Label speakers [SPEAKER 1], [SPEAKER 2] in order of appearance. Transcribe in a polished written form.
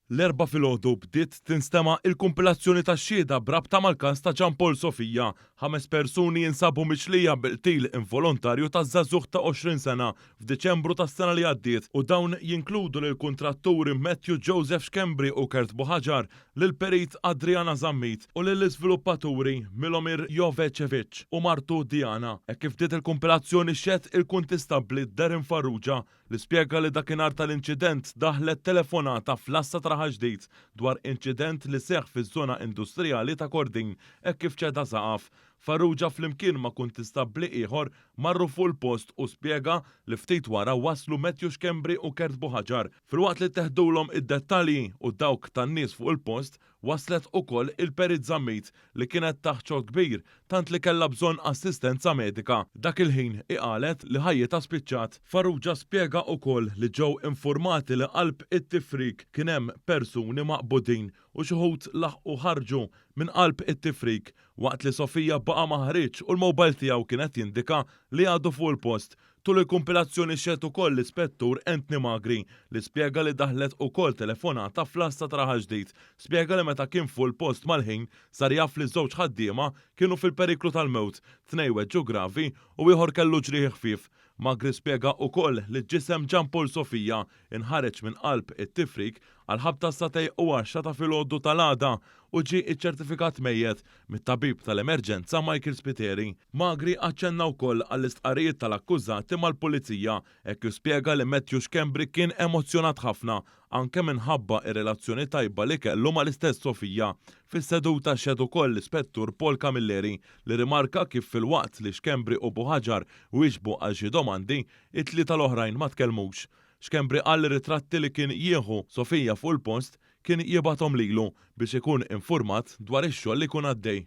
[SPEAKER 1] L-Erbgħa filgħodu bdiet tinstema' il-kumpilazzjoni tax-xhieda b'rabta mal-każ ta' Jean Paul Sofia. Ħames persuni jinsabu mixlija bil-qtil involontarju ta' żagħżugħ ta' 20 sena f'Diċembru tas-sena li għaddiet u dawn jinkludu lill-kuntratturi Matthew Joseph Schembri u Kurt Buhagiar, lill-Perit Adriana Zammit u lill-iżviluppaturi Milomir Jovecevic u martu Diana. Hekk kif bdiet il-kumpilazzjoni xehed il-Kuntistabbli Darren Farrugia li spjega li dakinhar tal-inċident daħlet telefonata fl-għassa ta' Raħal Ġdid dwar inċident li seħħ fiż-żona industrijali ta' Kordin hekk kif ċeda saqaf. Farrugia flimkien ma' kuntistabbli ieħor marru fuq il-post u spjega li ftit wara waslu Matthew Schembri u Kurt Buhaġar. Filwaqt li tteħdulhom id-dettalji u dawk tan-nies fuq il-post, Waslet ukoll il-Perit Zammit li kienet taħt xokk kbir tant li kellha bżonn assistenza medika. Dak il-ħin hi qalet li ħajjitha spiċċat. Farrugia spjega ukoll li ġew infurmati li qalb it-tifrik kien hemm persuni maqbudin u xi wħud laħqu ħarġu minn qalb it-tifrik waqt li Sofia baqa' ma ħariġx u l-mobile tiegħu kien qed jindika li għadu fuq il-post. Tul il-kumpilazzjoni xehed ukoll l-Ispettur Anthony Magri li spjega li daħlet ukoll telefonata fl-għassa ta' Raħal Ġdid. Spjega li meta kien fuq il-post mal-ħin sar jaf li żewġ ħaddiema kienu fil-periklu tal-mewt, tnejn weġġu gravi u ieħor kellu ġrieħi ħfief. Magri spjega ukoll li ġisem Jean Paul Sofia inħareġ minn qalb it-tifrik għall-ħabta s-sagħtej u għaxra ta' filgħodu tal-għada u ġie iċċertifikat mejjet mit-tabib tal-emerġenza Michael Spiteri. Magri aċċenna wkoll għall-istqarrijiet tal-akkużati mal-Pulizija hekk kif spjega li Matthew Schembri kien emozzjonat ħafna anke minħabba r-relazzjoni tajba li kellu mal-istess Sofia. Fis-seduta xehed ukoll l-Ispettur Paul Camilleri li rrimarka kif filwaqt li Schembri u Buhaġar wieġbu għal xi domandi, it-tlieta l-oħrajn ma tkellmux. Schembri qal li ritratti li kien jieħu Sofia fuq il-post kien jibgħathom lilu biex ikun infurmat dwar ix-xogħol li jkun għaddej.